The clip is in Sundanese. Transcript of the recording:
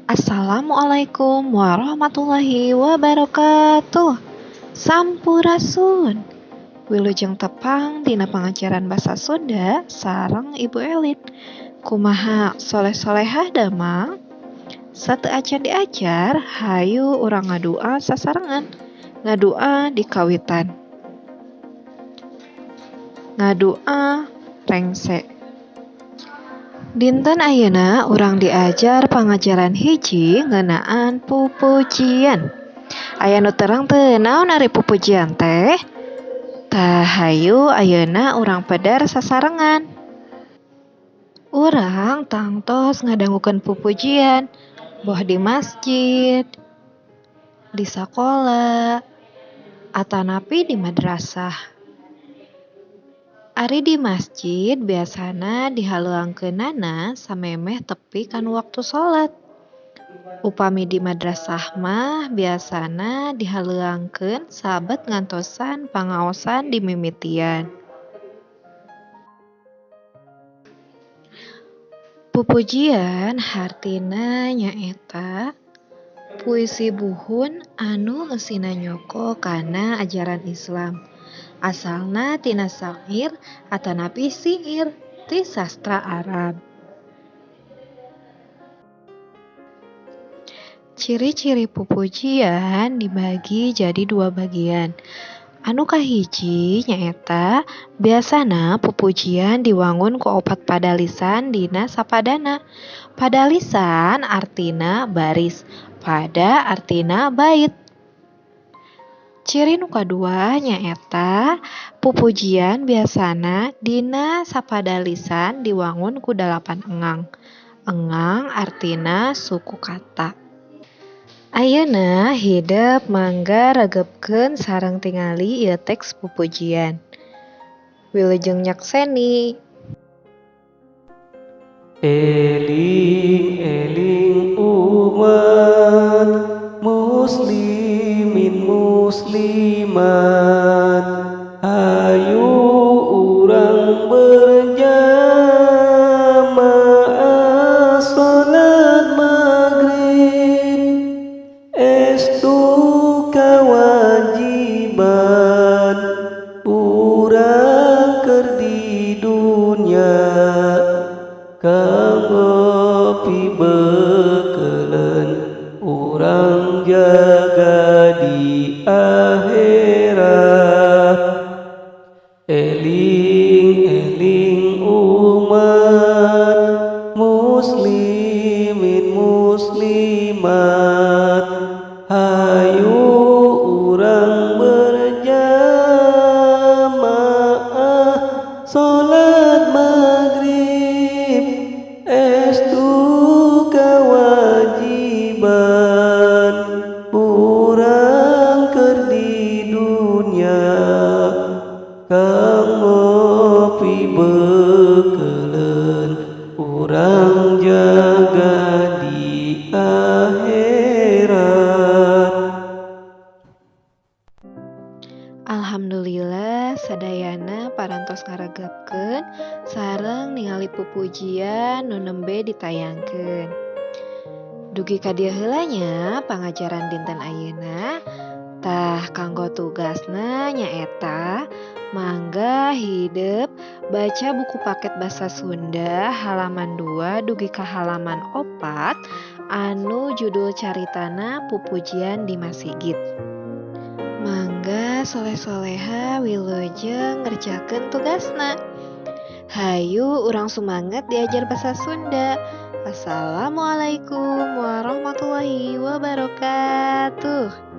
Assalamualaikum warahmatullahi wabarakatuh. Sampurasun. Wilujeng tepang dina pangajaran basa Sunda sareng Ibu Elin. Kumaha soleh-solehah damang? Sateu acan diajar, hayu urang ngadua sasarengan. Ngadua di kawitan. Ngadua rengse. Dinten ayeuna urang diajar pangajaran hiji ngeunaan pupujian. Aya nu terang teu naon ari pupujian teh? Tah hayu ayeuna urang pedar sasarengan. Urang tangtos ngadangukeun pupujian, boh di masjid, di sakola, atanapi di madrasah. Ari di masjid biasana dihaleuangkeunana samemeh tepi kana waktu salat. Upami di madrasah mah biasana dihaleuangkeun sabet ngantosan pangaosan dimimitian. Pupujian hartina nyaeta puisi buhun anu eusina nyoko kana ajaran Islam. Asalna tina syair atanapi syiir ti sastra Arab. Ciri-ciri pupujian dibagi jadi dua bagian. Anu kahiji nyaeta biasana pupujian diwangun ku opat padalisan dina sapadana. Padalisan artina baris, pada artina bait. Ciri nu kadua nyaeta pupujian biasana dina sapadalisan diwangun ku 8 engang. Engang artina suku kata. Ayeuna hidep mangga regepkeun sareng tingali ieu teks pupujian. Wilujeng nyakseni. Eling eling umat muslimin muslimat, ayo urang berjamaah salat maghrib, estu kewajiban urang keur di dunya, kanggo pibekeleun urang jaga di akhirat. Eling eling umat muslimin muslimat, hayu urang berjamaah salat maghrib, estu kewajiban urang keur di dunya, kanggo pibekeleun urang jaga di akhirat. Alhamdulillah sadayana parantos ngaregepkeun sareng ningali pupujian nu nembe ditayangkeun. Dugi ka dieu heula nya pangajaran dinten ayeuna. Tah kanggo tugasna nyaeta mangga hidep baca buku paket basa Sunda halaman 2 dugi ka halaman 4 anu judul caritana Pupujian di Masigit. Mangga soleh-soleha wilujeng ngerjakeun tugasna. Hayu urang sumanget diajar basa Sunda. Wassalamualaikum warahmatullahi wabarakatuh.